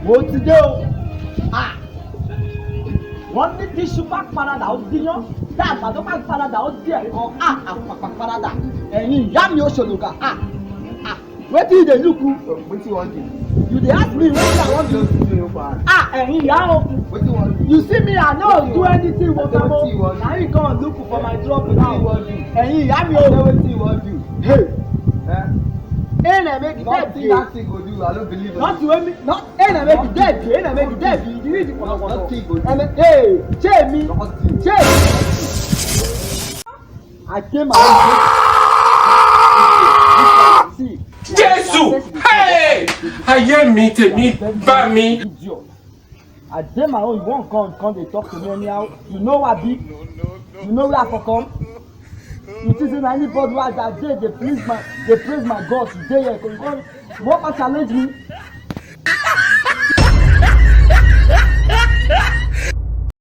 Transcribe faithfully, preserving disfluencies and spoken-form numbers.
Mo ti dé o. Ah. Wọ́n ní tí iṣu bá paradà ó díyán, tá àgbàdo bá paradà ó díẹ̀ kan. Ah, àpàpà paradà. Ẹ̀yin ìyá mi ó ṣòlùkà. Ah, ah. Wetin you dey look o? Wetin you wan do? You dey ask me wetin I wan do? Just do your part. Ah, ẹ̀yin ìyá o. Wetin you wan do? You see me, I no do anything with am o. Wetin you wan do? Na you come look for my trouble now. Wetin you wan do? Ẹ̀yin ìyá mi o. Say wetin you wan do? Hey. Eh? Hey, na make Nothing that thing go do, I no believe. Not wey me, not Hey, na make dead, hey, na make dead. You read the Nothing go do. Hey, Jamie, Nothing. Jamie. I came around. See, Jésù! Hey! Ayé mi, tèmi bá mi. Idiot. I dey my own, you wan come, come dey talk to me anyhow. You know who I be? You know where I for come? You think say na anybody wey I dey dey please my, dey praise my God today here? You come, you wan come challenge me?